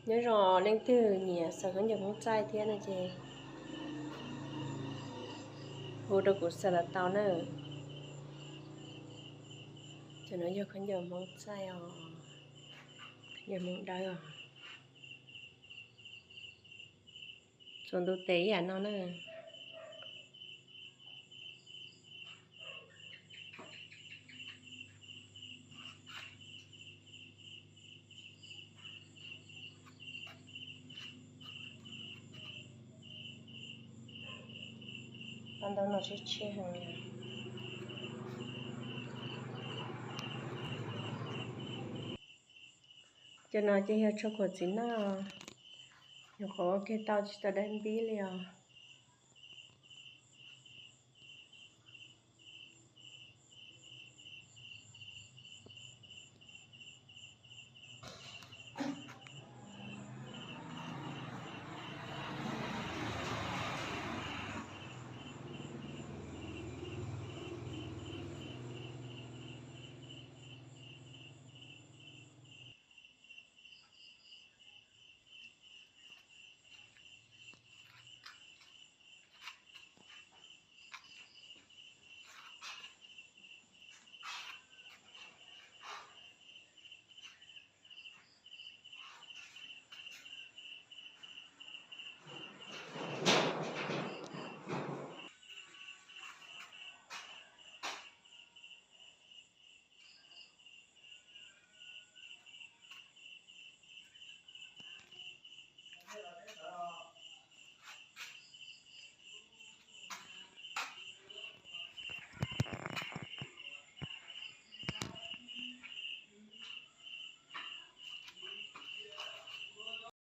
Nyob zoo leej twg nyiam xaws khaub ncaws Hmoob txaij thiab no ces hu rau kuv xaws los tau na. Cov no yog khaub ncaws Hmoob txaij os, khaub ncaws Hmoob dawb os. Txuas ntuj tes ib yam no na. Paj ntaub no tshiab tshiab heev. Cov no ces yog tsho khuam txiv neej, nyuam qhuav ua kiag tau tsis tau dawb npib li os.